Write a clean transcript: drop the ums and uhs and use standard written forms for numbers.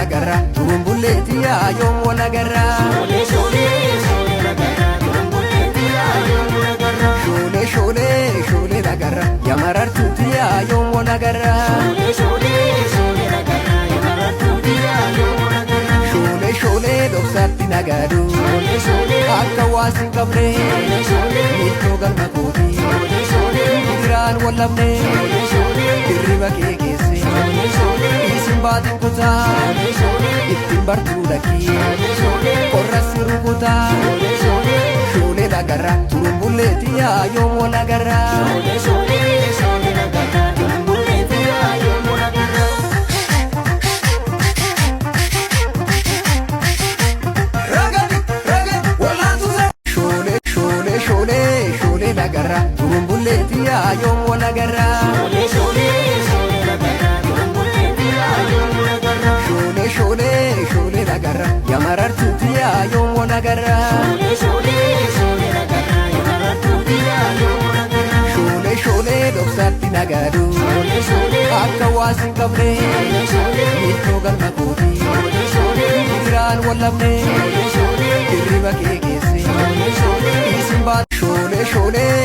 lagarra turumbulleetti yoom wal agarra. Shoolee shoolee shoolee lagarra turumbulleetti yoom wal agarra. Shoolee shoolee shoolee lagarra yamarartuutti yoom wal agarra. Shoolee shoolee shoolee lagarra yamarartuutti yoom wal agarra. Shoolee shoolee dhoksaatti nagaadu Shoolee shoolee akka waas hin qabne shoolee shoolee miiltoo galma kooti shoolee shoolee gidiraan wallabne shoolee shoolee hirriba kee keesse shoolee shoolee isin baatiin kutaa shoolee shoolee ittiin bartuu lakkii shoolee shoolee qorra si rukutaa shoolee shoolee shoolee lagarra turumbulleetti yoom wal agarra. Shoolee shoolee shoolee lagarra turumbulleetti yoom wal agarra. Shoolee shoolee shoolee shoolee lagarra turumbulleetti yoom wal agarra. Shoolee shoolee shoolee lagarra turumbulleetti yoom wal agarra. Shoolee shoolee shoolee lagarra yamarartuutti yoom wal agarra. Shoolee shoolee shoolee lagarra yamarartuutti yoom wal agarra. Shoolee shoolee dhoksaatti nagaadu Shoolee shoolee akka waas hin qabne shoolee shoolee miiltoo galma kooti shoolee shoolee gidiraan wallabne shoolee shoolee hirriba kee keesse shoolee shoolee isin baat shoolee shoolee